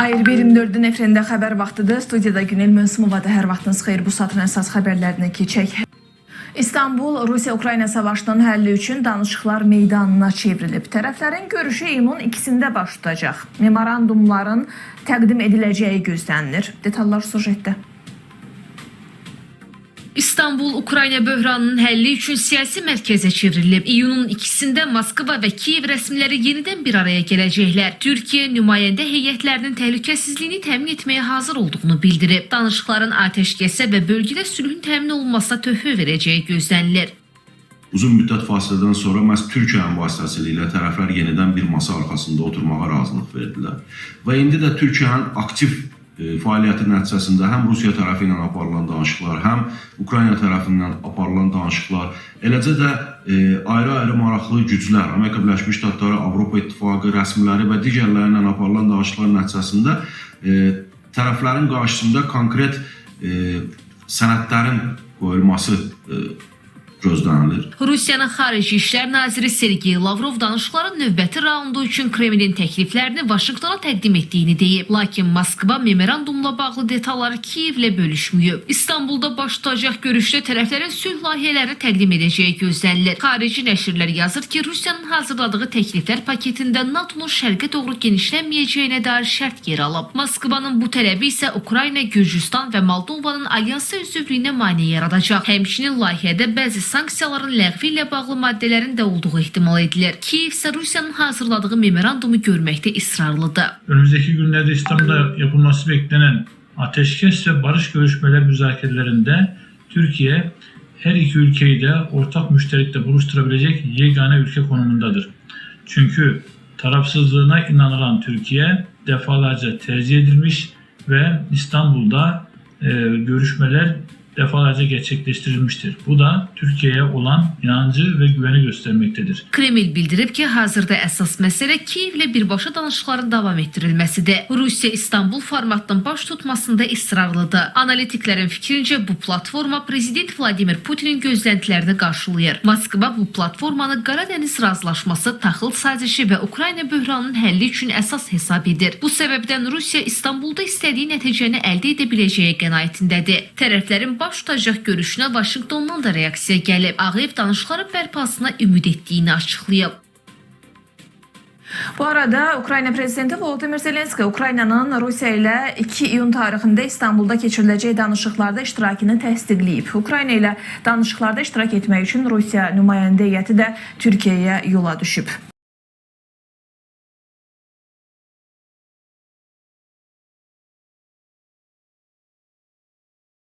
ARB 24-ün efirində xəbər vaxtıdır. Studiyada Günel Mövsümovadır. Hər vaxtınız xeyir. Bu saatın əsas xəbərlərinə keçək. İstanbul Rusiya-Ukrayna savaşının həlli üçün danışıqlar meydanına çevrilib. Tərəflərin görüşü iyunun 2-sində baş tutacaq. Memorandumların təqdim ediləcəyi gözlənilir. Detallar sujetdə. İstanbul Ukrayna böhranının həlli üçün siyasi mərkəzə çevrilib. İyunun 2-sində Moskva və Kiyev rəsmiləri yenidən bir araya gələcəklər. Türkiyə nümayəndə heyətlərinin təhlükəsizliyini təmin etməyə hazır olduğunu bildirib. Danışıqların atəşkəsə və bölgədə sülhün təmin olunmasına töhfə verəcəyi gözlənilir. Uzun müddət fasilədən sonra məhz Türkiyənin vasitəçiliyi ilə tərəflər yenidən bir masa arxasında oturmağa razılıq verdilər. Və indi də Türkiyənin aktiv fəaliyyəti nəticəsində həm Rusiya tərəfi ilə aparılan danışıqlar, həm Ukrayna tərəfindən aparılan danışıqlar, eləcə də ayrı-ayrı maraqlı güclər, Amerika Birləşmiş Ştatları, Avropa İttifaqı rəsmiləri və digərləri ilə aparılan danışıqlar nəticəsində tərəflərin qarşısında konkret sənədlərin qoyulması gözlənilir. Rusiyanın Xarici İşlər naziri Sergey Lavrov danışıqların növbəti raundu üçün Kremlin təkliflərini Vaşinqtona təqdim etdiyini deyib. Lakin Moskva memorandumla bağlı detalları Kiyevlə bölüşməyib. İstanbulda baş tutacaq görüşdə tərəflərin sülh layihələrini təqdim edəcəyi gözlənilir. Xarici nəşrlər yazır ki, Rusiyanın hazırladığı təkliflər paketində NATO-nun şərqə doğru genişlənməyəcəyinə dair şərt yer alıb. Moskvanın bu tələbi isə Ukrayna, Gürcüstan və Moldovanın alyansa üzvlüyünə mane yaradacaq. Həmçinin layihədə bəzi sanksiyaların ləğvi ilə bağlı maddələrin də olduğu ehtimal edilir. Kiyev isə Rusiyanın hazırladığı memorandumu görməkdə israrlıdır. Önümüzdeki günlerde İstanbul'da yapılması beklenen ateşkes ve barış görüşmeler müzakerelerinde Türkiye her iki ülkeyi de ortak müşterekte buluşturabilecek yegane ülke konumundadır. Çünkü tarafsızlığına inanılan Türkiye defalarca tercih edilmiş ve İstanbul'da görüşmeler defalarca gerçekleştirilmiştir. Bu da Türkiye'ye olan inancı ve güveni göstermektedir. Kreml bildirib ki, hazırda əsas məsələ Kiyevlə birbaşa danışıqların davam etdirilməsidir. Rusiya İstanbul formatının baş tutmasında israrlıdır. Analitiklərin fikrincə bu platforma prezident Vladimir Putinin gözləntilərini qarşılayır. Moskva bu platformanı Qara Dəniz razılaşması, taxıl sazişi və Ukrayna böhranının həlli üçün əsas hesab edir. Bu səbəbdən Rusiya İstanbulda istədiyi nəticəni əldə edə biləcəyi qənaətindədir. Tərəflərin baş tutacaq görüşünə Vaşinqtondan da reaksiya gəlib. Ağ Ev danışıqların bərpasına ümid etdiyini açıqlayıb. Bu arada Ukrayna prezidenti Volodymyr Zelenski Ukraynanın Rusiya ilə 2 iyun tarixində İstanbulda keçiriləcək danışıqlarda iştirakını təsdiqləyib. Ukrayna ilə danışıqlarda iştirak etmək üçün Rusiya nümayəndə heyəti də Türkiyəyə yola düşüb.